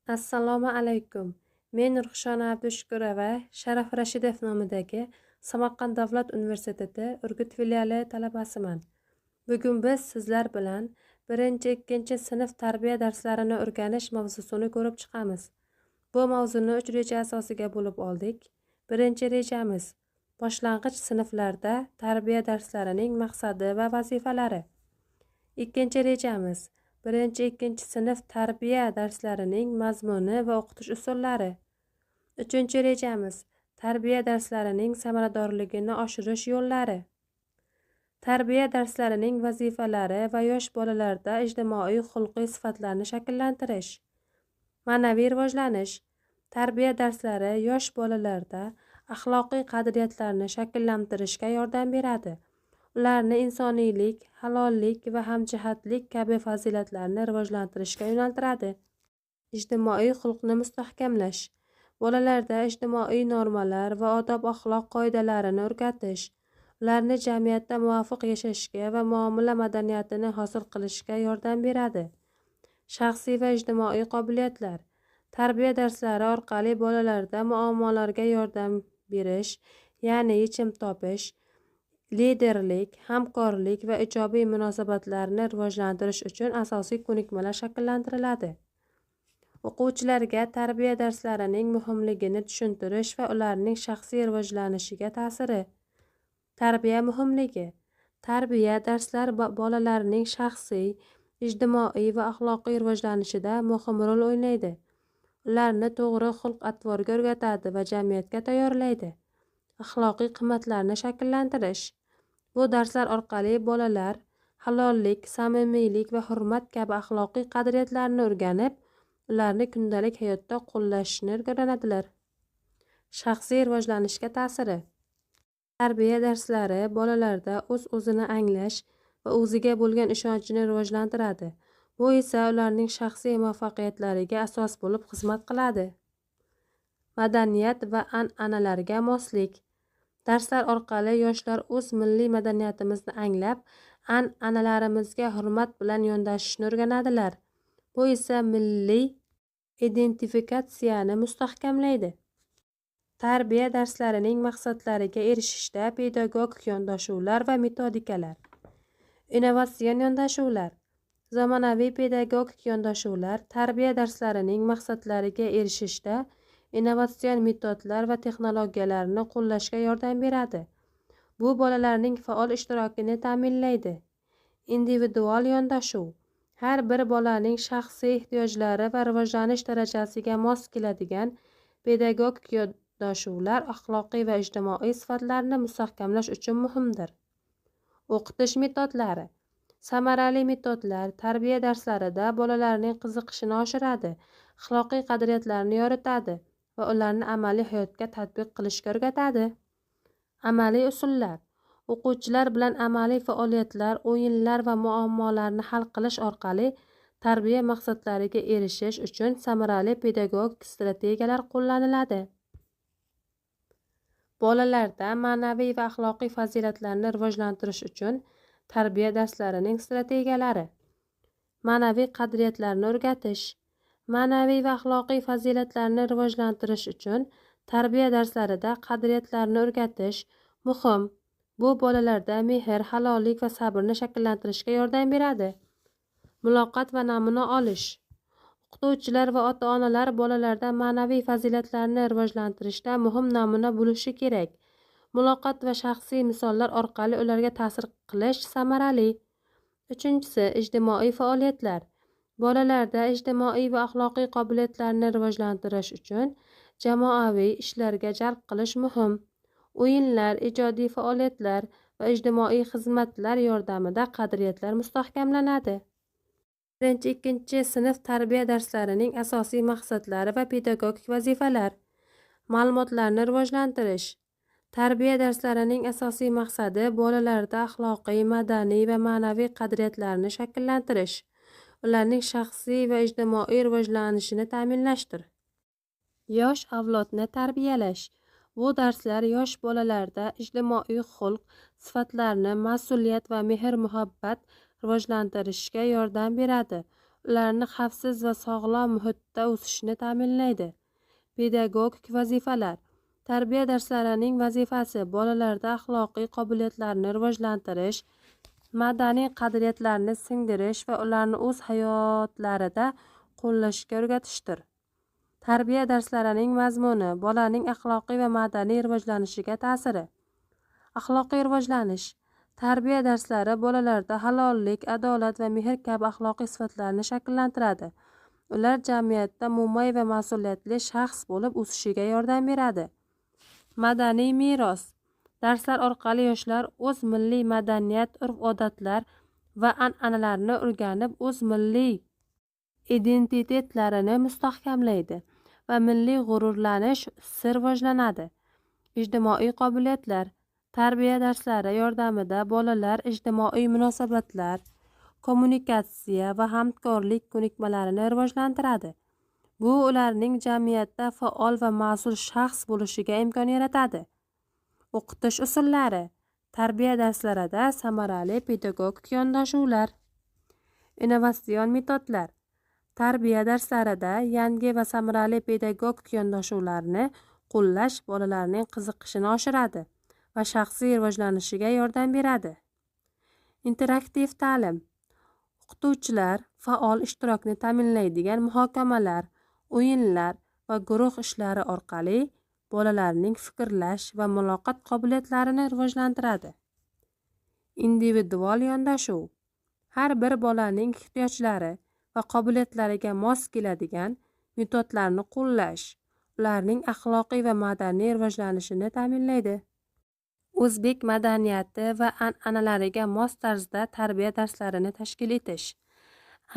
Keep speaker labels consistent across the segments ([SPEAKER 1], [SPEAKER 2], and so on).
[SPEAKER 1] Assalomu alaykum. Men Ruxshona Abdushukurova, Sharaf Rashidov nomidagi Samarqand davlat universiteti Urgut filiali talabasiman. Bugun biz sizlar bilan 1-2 sinf tarbiya darslarini o'rganish mavzusini ko'rib chiqamiz. Bu mavzuni 3 reja asosiga bo'lib oldik. Birinchi rejamiz: boshlang'ich sinflarda tarbiya darslarining maqsadi va vazifalari. Ikkinchi rejamiz: 1-2 sinf tarbiya darslarining mazmuni va o'qitish usullari. Uchinchi rejamiz: tarbiya darslarining samaradorligini oshirish yo'llari. Tarbiya darslarining vazifalari va yosh bolalarda ijtimoiy xulqiy sifatlarni shakllantirish. Ma'naviy rivojlanish. Tarbiya darslari yosh bolalarda axloqiy qadriyatlarni shakllantirishga yordam beradi. Ularni insoniylik, halollik va hamjihatlik kabi fazilatlarni rivojlantirishga yo'naltiradi. Ijtimoiy xulqni mustahkamlash. Bolalarda ijtimoiy normalar va odob-axloq qoidalarini o'rgatish, ularni jamiyatda muvofiq yashashga va muomala madaniyatini hosil qilishga yordam beradi. Shaxsiy va ijtimoiy qobiliyatlar. Tarbiya darslari orqali bolalarda muammolarga yordam berish, ya'ni yechim topish, liderlik, hamkorlik va ijobiy munosabatlarni rivojlantirish uchun asosiy ko'nikmalar shakllantiriladi. O'quvchilarga tarbiya darslarining muhimligini tushuntirish va ularning shaxsiy rivojlanishiga ta'siri. Tarbiya muhimligi. Tarbiya darslar bolalarning shaxsiy, ijtimoiy va axloqiy rivojlanishida muhim rol o'ynaydi. Ularni to'g'ri xulq-atvorga o'rgatadi va jamiyatga tayyorlaydi. Axloqiy qimmatlarni shakllantirish. Bu darslar orqali bolalar halollik, samimiylik va hurmat kabi axloqiy qadriyatlarni o'rganib, ularni kundalik hayotda qo'llashni o'rganadilar. Shaxsiy rivojlanishga ta'siri. Tarbiya darslari bolalarda o'z-o'zini anglash va o'ziga bo'lgan ishonchni rivojlantiradi. Bu esa ularning shaxsiy muvaffaqiyatlariga asos bo'lib xizmat qiladi. Madaniyat va an'analarga moslik. Darslar orqali yoshlar o'z milliy madaniyatimizni anglab, an'analarimizga hurmat bilan yondashishni o'rganadilar. Bu esa milliy identifikatsiyani mustahkamlaydi. Tarbiya darslarining maqsadlariga erishishda pedagogik yondashuvlar va metodikalar. Innovatsion yondashuvlar. Zamonaviy pedagogik yondashuvlar tarbiya darslarining maqsadlariga erishishda innovatsion metodlar va texnologiyalarni qo'llashga yordam beradi. Bu bolalarning faol ishtirokini ta'minlaydi. Individual yondashuv. Har bir bolaning shaxsiy ehtiyojlari va rivojlanish darajasiga mos keladigan pedagogik yondashuvlar axloqiy va ijtimoiy sifatlarni mustahkamlash uchun muhimdir. O'qitish metodlari. Samarali metodlar tarbiya darslarida bolalarning qiziqishini oshiradi, axloqiy qadriyatlarni yoritadi va ularni amaliy hayotga tatbiq qilishga o'rgatadi. Amaliy usullar. O'quvchilar bilan amaliy faoliyatlar, o'yinlar va muammolarni hal qilish orqali tarbiya maqsadlariga erishish uchun samarali pedagogik strategiyalar qo'llaniladi. Bolalarda ma'naviy va axloqiy fazilatlarni rivojlantirish uchun tarbiya darslarining strategiyalari. Ma'naviy qadriyatlarni o'rgatish. Ma'naviy va axloqiy fazilatlarni rivojlantirish uchun tarbiya darslarida qadriyatlarni o'rgatish muhim. Bu bolalarda mehr, halollik va sabrni shakllantirishga yordam beradi. Muloqot va namuna olish. O'qituvchilar va ota-onalar bolalarda ma'naviy fazilatlarni rivojlantirishda muhim namuna bo'lishi kerak. Muloqot va shaxsiy misollar orqali ularga ta'sir qilish samarali. Uchinchisi, ijtimoiy faoliyatlar. Bolalarda ijtimoiy va axloqiy qobiliyatlarni rivojlantirish uchun jamoaviy ishlarga jalb qilish muhim. O'yinlar, ijodiy faoliyatlar va ijtimoiy xizmatlar yordamida qadriyatlar mustahkamlanadi. 1-2 sinf tarbiya darslarining asosiy maqsadlari va pedagogik vazifalar. Ma'lumotlarni rivojlantirish. Tarbiya darslarining asosiy maqsadi bolalarda axloqiy, madaniy va ma'naviy qadriyatlarni shakllantirish, ularning shaxsiy va ijtimoiy rivojlanishini ta'minlashdir. Yosh avlodni tarbiyalash. Bu darslar yosh bolalarda ijtimoiy xulq sifatlarni, mas'uliyat va mehr-muhabbat rivojlantirishga yordam beradi. ularni xavfsiz va sog'lom muhitda o'sishini ta'minlaydi. Pedagogik vazifalar. Tarbiya darslarining vazifasi bolalarda axloqiy qobiliyatlarni rivojlantirish, madaniy qadriyatlarni singdirish va ularni o'z hayotlarida qo'llashga o'rgatishdir. Tarbiya darslarining mazmuni bolaning axloqiy va madaniy rivojlanishiga ta'siri. Axloqiy rivojlanish. Tarbiya darslari bolalarda halollik, adolat va mehr kabi axloqiy sifatlarni shakllantiradi. Ular jamiyatda mo'may va mas'uliyatli shaxs bo'lib o'sishiga yordam beradi. Madaniy meros. Darslar orqali yoshlar o'z milliy madaniyat, urf-odatlar va an'analarni o'rganib, o'z milliy identitetlarini mustahkamlaydi va milliy g'ururlanish hissi rivojlanadi. Ijtimoiy qobiliyatlar. Tarbiya darslari yordamida bolalar ijtimoiy munosabatlar, kommunikatsiya va hamkorlik ko'nikmalarini rivojlantiradi. Bu ularning jamiyatda faol va mas'ul shaxs bo'lishiga imkon yaratadi. O'qitish usullari. Tarbiya darslarida samarali pedagogik yondashuvlar. Innovatsion metodlar. Tarbiya darslarida yangi va samarali pedagogik yondashuvlarni qo'llash bolalarning qiziqishini oshiradi va shaxsiy rivojlanishiga yordam beradi. Interaktiv ta'lim. O'qituvchilar faol ishtirokni ta'minlaydigan muhokamalar, o'yinlar va guruh ishlari orqali bolalarning fikrlash va muloqot qobiliyatlarini rivojlantiradi. Individual yondashuv. Har bir bolaning ehtiyojlari va qobiliyatlariga mos keladigan metodlarni qo'llash ularning axloqiy va madaniy rivojlanishini ta'minlaydi. O'zbek madaniyati va an'analariga mos tarzda tarbiya darslarini tashkil etish.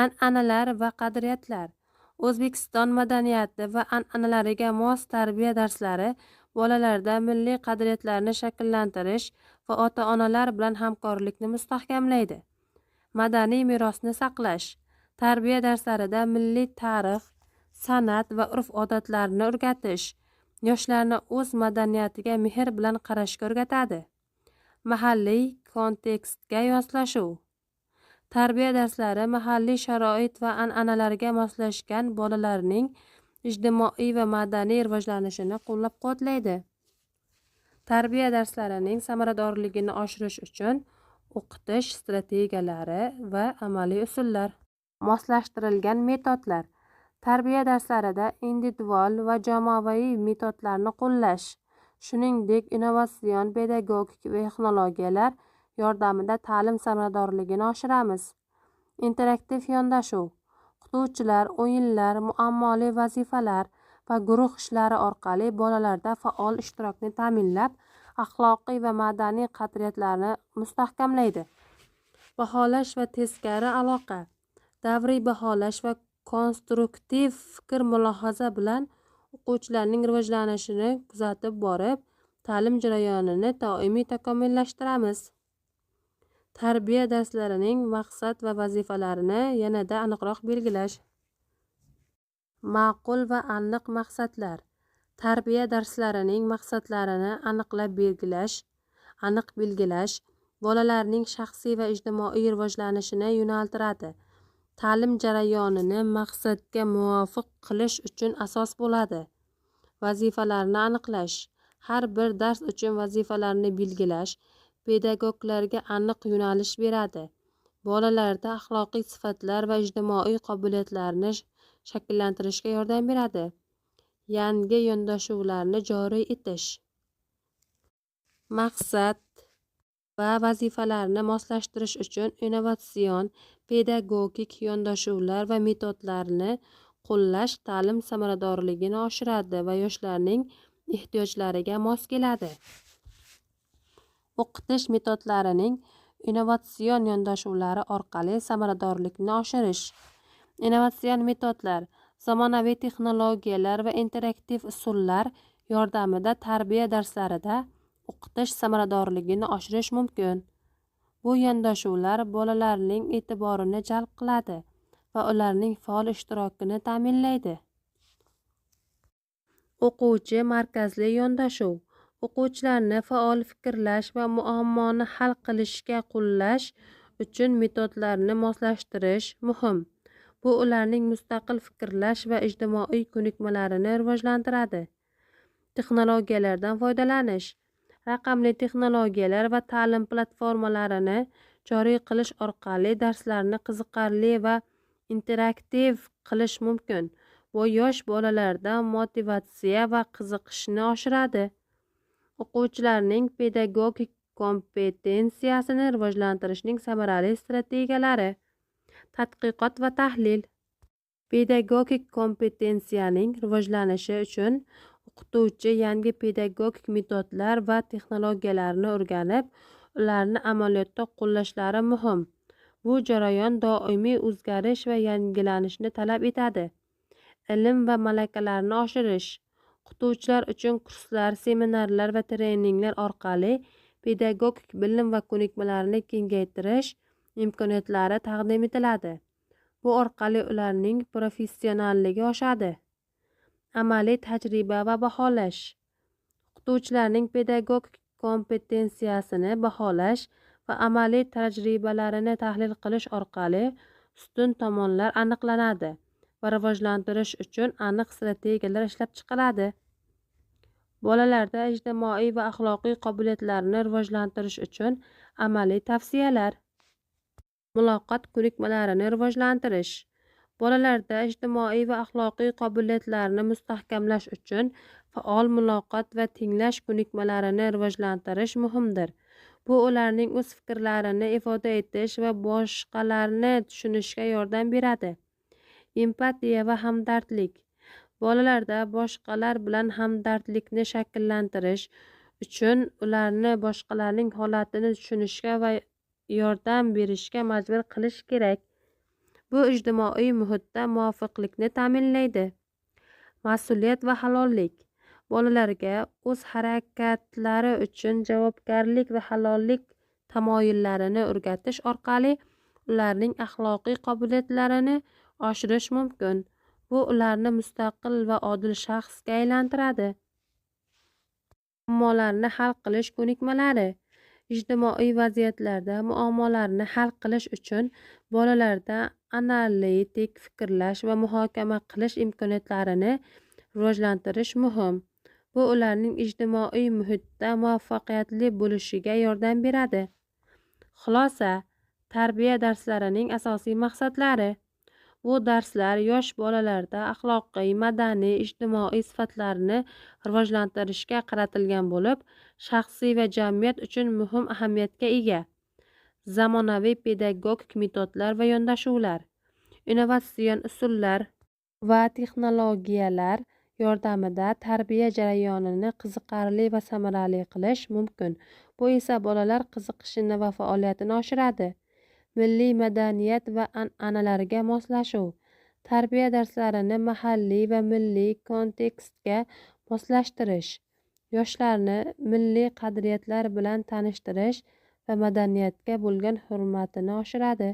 [SPEAKER 1] An'analar va qadriyatlar. O'zbekiston madaniyati va an'analariga mos tarbiya darslari bolalarda milliy qadriyatlarni shakllantirish va ota-onalar bilan hamkorlikni mustahkamlaydi. Madaniy merosni saqlash. Tarbiya darslarida milliy tarix, san'at va urf-odatlarni o'rgatish yoshlarni o'z madaniyatiga mehr bilan qarashga o'rgatadi. Mahalliy kontekstga moslashuv. Tarbiya darslari mahalliy sharoit va an'analarga moslashgan bolalarning ijtimoiy va madaniy rivojlanishini qo'llab-quvvatlaydi. Tarbiya darslarining samaradorligini oshirish uchun o'qitish strategiyalari va amaliy usullar. Moslashtirilgan metodlar. Tarbiya darslarida individual va jamoaviy metodlarni qo'llash, shuningdek innovatsion pedagogik texnologiyalar yordamida ta'lim samaradorligini oshiramiz. Interaktiv yondashuv. O'qituvchilar o'yinlar, muammoli vazifalar va guruh ishlari orqali bolalarda faol ishtirokni ta'minlab, axloqiy va madaniy qadriyatlarni mustahkamlaydi. Baholash va teskari aloqa. Davriy baholash va konstruktiv fikr-mulohaza bilan o'quvchilarning rivojlanishini kuzatib borib, ta'lim jarayonini doimiy takomillashtiramiz. Tarbiya darslarining maqsad va vazifalarini yanada aniqroq belgilash. Ma'qul va aniq maqsadlar. Tarbiya darslarining maqsadlarini aniq belgilash bolalarning shaxsiy va ijtimoiy rivojlanishini yo'naltiradi. Ta'lim jarayonini maqsadga muvofiq qilish uchun asos bo'ladi. Vazifalarni aniqlash. Har bir dars uchun vazifalarni belgilash pedagoglarga aniq yo'nalish beradi. Bolalarda axloqiy sifatlar va ijtimoiy qobiliyatlarni shakllantirishga yordam beradi. Yangi yondashuvlarni joriy etish. Maqsad va vazifalarni moslashtirish uchun innovatsion pedagogik yondashuvlar va metodlarni qo'llash ta'lim samaradorligini oshiradi va yoshlarning ehtiyojlariga mos keladi. O'qitish metodlarining innovatsion yondashuvlari orqali samaradorlikni oshirish. Innovatsion metodlar, zamonaviy texnologiyalar va interaktiv usullar yordamida tarbiya darslarida o'qitish samaradorligini oshirish mumkin. Bu yondashuvlar bolalarning e'tiborini jalb qiladi va ularning faol ishtirokini ta'minlaydi. O'quvchi markazli yondashuv. O'quvchilarni faol fikrlash va muammoni hal qilishga qo'llash uchun metodlarni moslashtirish muhim. Bu Bu ularning mustaqil fikrlash va ijtimoiy ko'nikmalarini rivojlantiradi. Texnologiyalardan foydalanish. Raqamli texnologiyalar va ta'lim platformalarini joriy qilish orqali darslarni qiziqarli va interaktiv qilish mumkin. Bu yosh bolalarda motivatsiya va qiziqishni oshiradi. O'quvchilarning pedagogik kompetensiyasini rivojlantirishning samarali strategiyalari. Tadqiqot va tahlil. Pedagogik kompetensiyaning rivojlanishi uchun o'qituvchi yangi pedagogik metodlar va texnologiyalarni o'rganib, ularni amaliyotda qo'llashlari muhim. Bu jarayon doimiy o'zgarish va yangilanishni talab etadi. Ilm va malakalarni oshirish. O'qituvchilar uchun kurslar, seminarlar va treninglar orqali pedagogik bilim va ko'nikmalarni kengaytirish imkoniyatlari taqdim etiladi. Bu orqali ularning professionalligi oshadi. Amaliy tajriba va baholash. O'qituvchilarning pedagogik kompetensiyasini baholash va amaliy tajribalarini tahlil qilish orqali ustun tomonlar aniqlanadi va rivojlantirish uchun aniq strategiyalar ishlab chiqiladi. Bolalarda ijtimoiy va axloqiy qobiliyatlarni rivojlantirish uchun amaliy tavsiyalar. Muloqot ko'nikmalarini rivojlantirish. Bolalarda ijtimoiy va axloqiy qobiliyatlarni mustahkamlash uchun faol muloqot va tinglash ko'nikmalarini rivojlantirish muhimdir. Bu ularning o'z fikrlarini ifoda etish va boshqalarni tushunishga yordam beradi. Empatiya va hamdardlik. Bolalarda boshqalar bilan hamdardlikni shakllantirish uchun ularni boshqalarning holatini tushunishga va yordam berishga majbur qilish kerak. Bu ijtimoiy muhitda muvofiqlikni ta'minlaydi. Mas'uliyat va halollik. Bolalarga o'z harakatlari uchun javobgarlik va halollik tamoyillarini o'rgatish orqali ularning axloqiy qobiliyatlarini oshirish mumkin. Bu ularni mustaqil va odil shaxsga aylantiradi. Muammolarni hal qilish ko'nikmalari. Ijtimoiy vaziyatlarda muammolarni hal qilish uchun bolalarda analitik fikrlash va muhokama qilish imkoniyatlarini rivojlantirish muhim. Bu ularning ijtimoiy muhitda muvaffaqiyatli bo'lishiga yordam beradi. Xulosa, tarbiya darslarining asosiy maqsadlari. Bu darslar yosh bolalarda axloqiy, madaniy, ijtimoiy sifatlarni rivojlantirishga qaratilgan bo'lib, shaxsiy va jamiyat uchun muhim ahamiyatga ega. Zamonaviy pedagogik metodlar va yondashuvlar, innovatsion usullar va texnologiyalar yordamida tarbiya jarayonini qiziqarli va samarali qilish mumkin. Bu esa bolalar qiziqishini va faoliyatini oshiradi. Milliy madaniyat va an'analarga moslashuv. Tarbiya darslarini mahalliy va milliy kontekstga moslashtirish, yoshlarni milliy qadriyatlar bilan tanishtirish va madaniyatga bo'lgan hurmatini oshiradi.